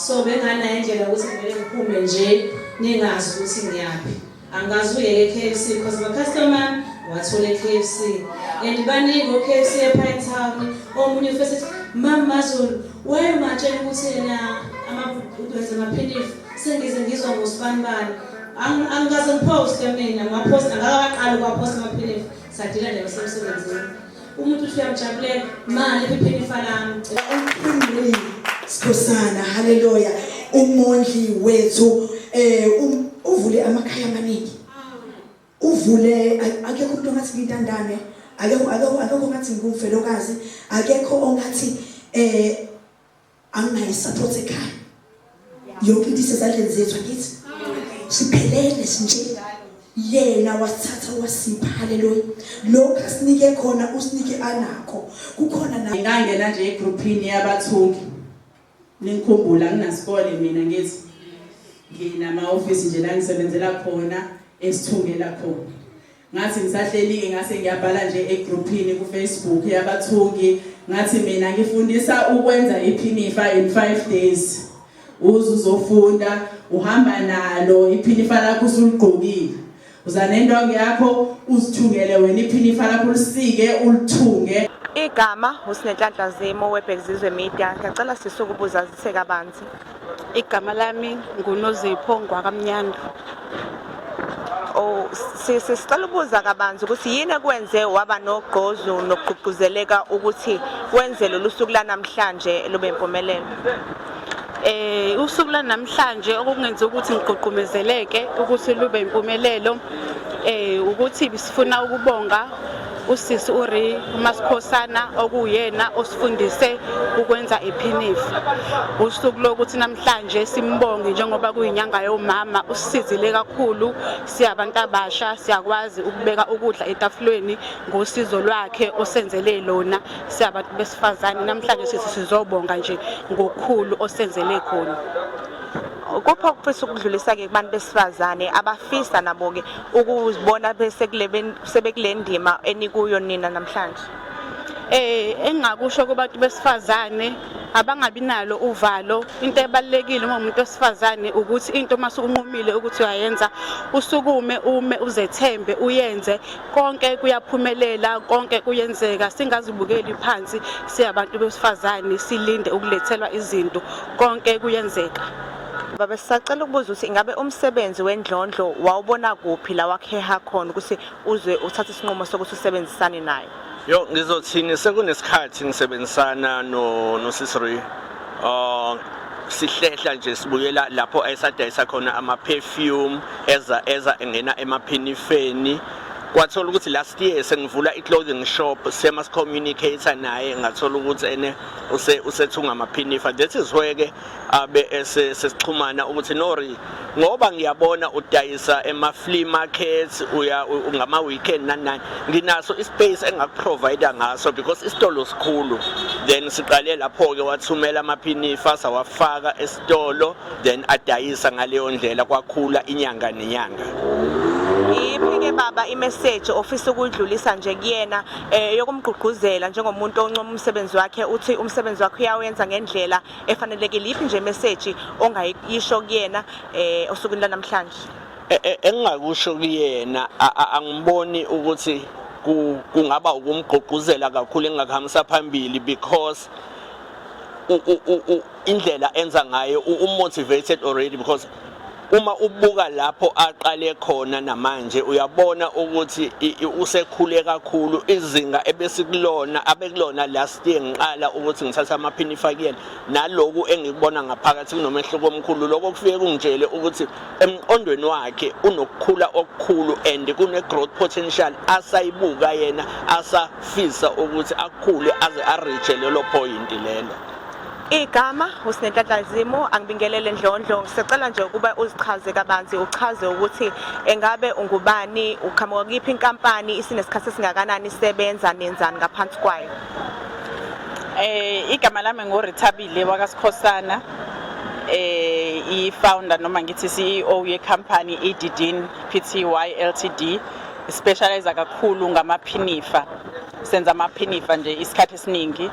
So benganayo indlela ukuthi ngivele ngiphume nje ningazi ukuthi ngiyaphi. Angikaze uyeke e-KFC because ama-customer wathola e-KFC and baningi o-KFC ePinetown. Omunye ufese ethi, "Mama Mazulu, wayematshela ukuthi yena wenza amaphinifa, sengize ngizwa ngosibanibani." Angikaze ngiphoste mina, ngiwaphosta ngakaqali ukuwaphosta amaphinifa, sadila nje basemsebenzini. Umuntu uthi uyamjabulela, "Ma, liphi iphinifa lami?" UMkhulu Sikhosana, haleluya, umondli wethu, uvule amakhaya amaningi, uvule. Akekho umuntu ongathi ngintandane, akekho ongathi ngumfelokazi, akekho ongathi anginayo support ekhaya. Yonke into isezandleni zethu, angithi siphelele sinje. Yena wasithatha wasipha, haleluya. Lokhu asinike khona, usinike anakho kukhona na. Ngangena nje egroupini yabathungi. Ningikhumbula nginasikole mina, ngithi nginama-ofisi nje la ngisebenzela khona, esithungela khona. Ngathi ngisahleli-ke, ngase ngiyabhala nje egroupini ku-Facebook yabathungi, ngathi mina ngifundisa ukwenza iphinifa in 5 days. Uze uzofunda, uhamba nalo iphinifa lakho usuligqokile, uza nendwangu yakho, uzithungele wena iphinifa lakho, ulisike, ulithunge. Igama uSinenhlanhla Zimo weBhekizizwe Media. Ngiyacela sisuke ubuzazise kabanzi. Igama lami nguNozipho ngwakaMnyando. Oh, sicela ukubuza kabanzi ukuthi yini ekwenze waba nogqozu nokugqugquzeleka ukuthi wenze lolu suku lanamhlanje lube impumelelo? Usuku lanamhlanje okungenza ukuthi ngigqugqumezeleke ukuthi lube impumelelo ukuthi sifuna ukubonga usisi uRi uMasikhosana, okuyena osifundise ukwenza iphinifa. Usuku lokuthi namhlanje simbonge njengoba kuyinyanga yomama, usisizile kakhulu siyabantu abasha, siyakwazi ukubeka ukudla etafuleni ngosizo lwakhe osenzele lona siyabantu besifazane. Namhlanje sithi sizobonga nje ngokukhulu osenzele khona. Kuphi okufisa ukudlulisa-ke kubantu besifazane abafisa nabo-ke ukuzibona sebekule ndima enikuyo nina namhlanje? Engingakusho kubantu besifazane, abangabi nalo uvalo. Into ebalulekile uma umuntu wesifazane ukuthi into mase unqumile ukuthi uyayenza, usukume, ume, uzethembe, uyenze. Konke kuyaphumelela, konke kuyenzeka. Singazibukeli phansi siyabantu besifazane, silinde ukulethelwa izinto. Konke kuyenzeka. Baba, sisacela ukubuza ukuthi ingabe umsebenzi wendlondlo wawubona kuphi la wakheha khona ukuthi uze uthathe isinqumo sokuthi usebenzisane naye? Yo, ngizothini, sekunesikhathi ngisebenzisana no noSisri. Sihlehla nje sibuyela lapho esadayisa khona ama perfume, eza engena emaphinifeni. Kwathola ukuthi last year sengivula i-clothing shop, sema communicate naye, ngathola ukuthi ene usethunga amaphinifa. That is where ke abe sesixhumana ukuthi nori ngoba ngiyabona udayisa ema flea markets, uya ngama weekend nani nani, nginaso ispace engakuprovide ngaso because isitolo sikhulu. Then siqale lapho ke, wathumela amaphinifa, sawafaka esitolo, then adayisa ngaleyo ndlela, kwakhula inyanga nenyanga. Iphi-ke baba imeseji ofisa ukuyidlulisa nje kuyena yokumgqugquzela njengomuntu oncoma umsebenzi wakhe, uthi umsebenzi wakhe uyawenza ngendlela efanelekile? Yiphi nje imeseji ongayisho kuyena osukwini lanamhlanje? Engingakusho kuyena, angiboni ukuthi kungaba ukumgqugquzela kakhulu engingakuhambisa phambili because indlela enza ngayo u-motivated already, because uma ubuka lapho aqale khona namanje, uyabona ukuthi usekhule kakhulu. Izinga ebesikulona, abekulona last year ngiqala ukuthi ngithatha amaphinifa kuyena, naloku engikubona ngaphakathi kunomehluko omkhulu. Lokho kufike kungitshele ukuthi emqondweni wakhe unokukhula okukhulu and kune-growth potential asayibuka yena, asafisa ukuthi akhule aze a-reach lelo point lelo. Igama uSinenhlanhla Zimo, angibingelele Ndlondlo. Sicela nje ukuba uzichaze kabanzi, uchaze ukuthi engabe ungubani, uqhamuka kuyiphi inkampani, isinesikhathi esingakanani isebenza, nenzani ngaphansi kwayo? Igama lami nguRithabile wakaSikhosana, i-founder noma ngithi CEO ye-company iDidin Pty Ltd, specialize kakhulu ngamaphinifa. Senza amaphinifa nje isikhathi esiningi.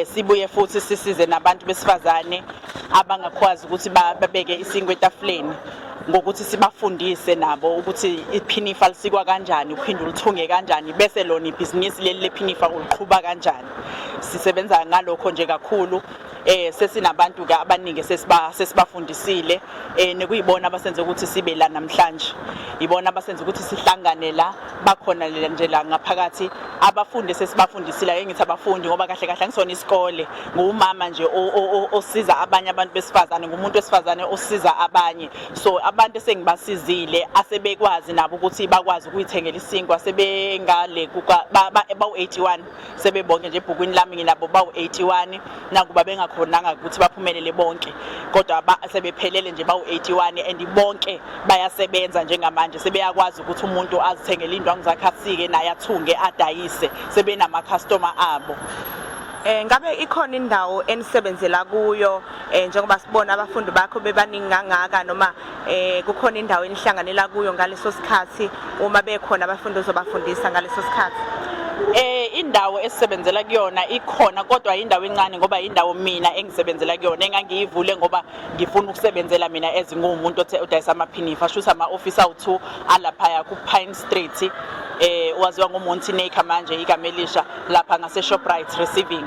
Sibuye futhi sisize nabantu besifazane abangakwazi ukuthi babeke isinkwa etafuleni ngokuthi sibafundise nabo ukuthi iphinifa lisikwa kanjani, uphinde ulithunge kanjani, bese lona ibhizinisi leli lephinifa uliqhuba kanjani. Sisebenza ngalokho nje kakhulu. Sesinabantu ke abaningi sesibafundisile nekuyibona abasenze ukuthi sibe la namhlanje, ibona abasenze ukuthi sihlangane la, bakhona nje la ngaphakathi abafundi sesibafundisile. Ake ngithi abafundi ngoba kahle kahle angisona isikole, ngumama nje osiza abanye abantu besifazane, ngumuntu wesifazane osiza abanye. So abantu esengibasizile asebekwazi nabo ukuthi bakwazi ukuyithengela isinkwa sebengale bawu-81 sebebonke nje ebhukwini lami nginabo bawu-81, nakuba bengakhonanga ukuthi baphumelele bonke kodwa sebephelele nje bawu-81 and bonke bayasebenza njengamanje, sebeyakwazi ukuthi umuntu azithengele indwangu zakhe asike naye athunge adayise, sebenama-customer abo. Ngabe ikhona indawo enisebenzela kuyo njengoba sibona abafundi bakho bebaningi kangaka, noma kukhona indawo enihlanganela kuyo ngaleso sikhathi uma bekhona abafundi ozobafundisa ngaleso sikhathi? Indawo esisebenzela kuyona ikhona, kodwa indawo encane ngoba indawo mina engisebenzela kuyona engangiyivule ngoba ngifuna ukusebenzela mina as nguwumuntu othe odayisa amaphinifa, shuthi ama-office awu-2 alaphaya ku-Pine Street, waziwa nguMonty Naker manje igama elisha, lapha ngase-Shoprite receiving.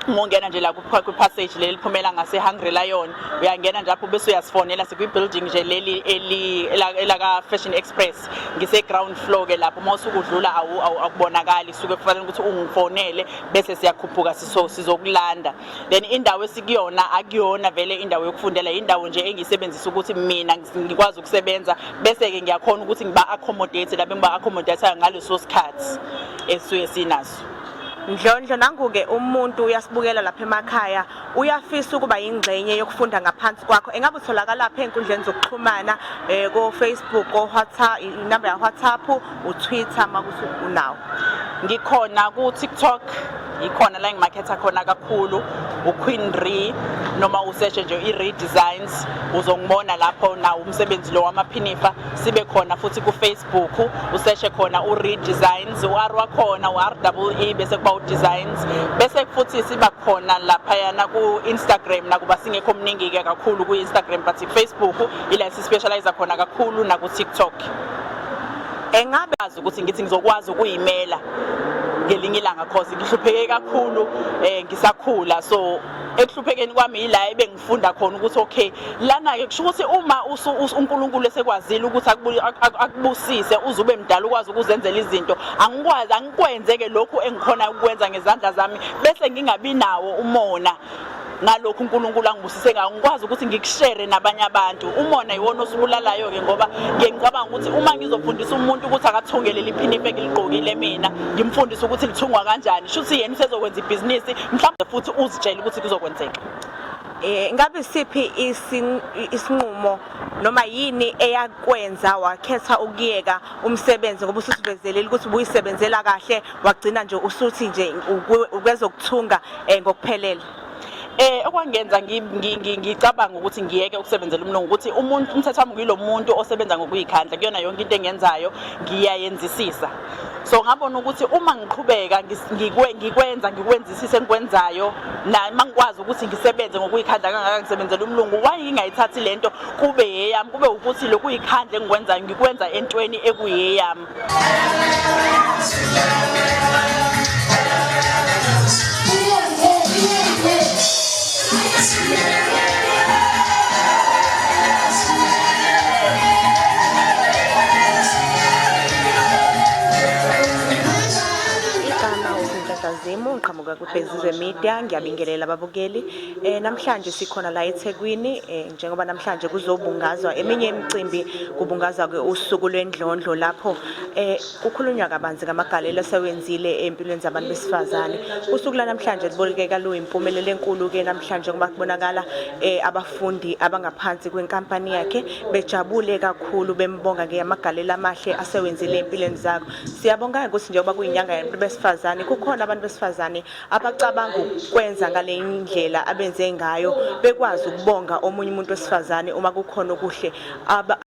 Ungena nje la kwi-passage leli liphumela ngase-Hungry Lion, uyangena nje lapho bese uyasifonela, sikwi-building nje leli elaka Fashion Express, ngise-ground floor ke lapho. Uma usuke udlula awukubonakali, suke kufanele ukuthi ungifonele bese siyakhuphuka sizokulanda. Then indawo esikuyona akuyona vele indawo yokufundela, indawo nje engiyisebenzisa ukuthi mina ngikwazi ukusebenza, bese-ke ngiyakhona ukuthi ngiba-accommodate laba engiba-accommodate ngaleso sikhathi esisuke sinaso. Ndlondlo, nangu-ke umuntu uyasibukela lapha emakhaya, uyafisa ukuba yingxenye yokufunda ngaphansi kwakho, engabe utholakala lapha ey'nkundleni zokuxhumana, ko-Facebook, ko-WhatsApp, inamba ya-WhatsApp, u-Twitter makuthi unawo? Ngikhona ku-TikTok, ikhona la engimaketha khona kakhulu, uQueen Ree, noma useshe nje i-Ree Designs uzongibona lapho, nawo umsebenzi lo wamaphinifa. Sibe khona futhi ku-Facebook, useshe khona u-Ree Designs, u-R wakhona u-R double E bese kuba u-Designs. Bese futhi siba khona laphayana ku-Instagram, nakuba singekho mningi-ke kakhulu ku-Instagram, but Facebook ila si-specialize khona kakhulu, naku-TikTok. Engabe azi ukuthi ngithi ngizokwazi ukuyimela ngelinye ilanga, cause ngihlupheke kakhulu ngisakhula. So ekuhluphekeni kwami yila ebengifunda khona ukuthi okay, lana ke kusho ukuthi uma uNkulunkulu esekwazile ukuthi akubusise uze ube mdala ukwazi ukuzenzela izinto, angikwazi angikwenze ke lokhu engikhona ukwenza ngezandla zami, bese ngingabi nawo umona ngalokhu uNkulunkulu angibusise ngawo, ngikwazi ukuthi ngikushare nabanye abantu. Umona iwona osibulalayo ke, ngoba ngiye ngicabanga ukuthi uma ngizofundisa umuntu ukuthi akathungelele iphinifa engiligqokile mina, ngimfundise ukuthi lithungwa kanjani, shuthi yena usezokwenza ibhizinisi mhlawumbe, futhi uzitshele ukuthi kuzokwenzeka. Ngabe isiphi isinqumo noma yini eyakwenza wakhetha ukuyeka umsebenzi, ngoba ususivezelile ukuthi ubuyisebenzela kahle, wagcina nje usuthi nje ukwezokuthunga ngokuphelele? Okwangenza ngicabanga ukuthi ngiyeke ukusebenzela umlungu ukuthi umuntu, umthetho wami, ngilo muntu osebenza ngokuyikhandla kuyona yonke into engiyenzayo, ngiyayenzisisa. So ngabona ukuthi uma ngiqhubeka ngikwenza ngikwenzisise engikwenzayo, na mangikwazi ukuthi ngisebenze ngokuyikhandla kangaka ngisebenzela umlungu, why ngingayithathi lento kube yeyami, kube ukuthi lokuyikhandla engikwenzayo ngikwenza entweni ekuyeyami. Igama uSinhlanhla Zimu, ngiqhamuka kuBhezizwe Media, ngiyabingelela ababukeli. Namhlanje sikhona la eThekwini, njengoba namhlanje kuzobungazwa eminye imicimbi, kubungazwa ke usuku lwendlondlo lapho kukhulunywa kabanzi ngamagalelo asewenzile empilweni zabantu besifazane. Usuku lanamhlanje libukeka luyimpumelelo enkulu ke namhlanje, ngoba kubonakala abafundi abangaphansi kwenkampani yakhe bejabule kakhulu, bembonga ke amagalelo amahle asewenzile empilweni zabo. Siyabonga ukuthi njengoba kuyinyanga yabantu besifazane, kukhona abantu besifazane abacabanga ukwenza ngale ndlela abenze ngayo, bekwazi ukubonga omunye umuntu wesifazane uma kukhona okuhle aba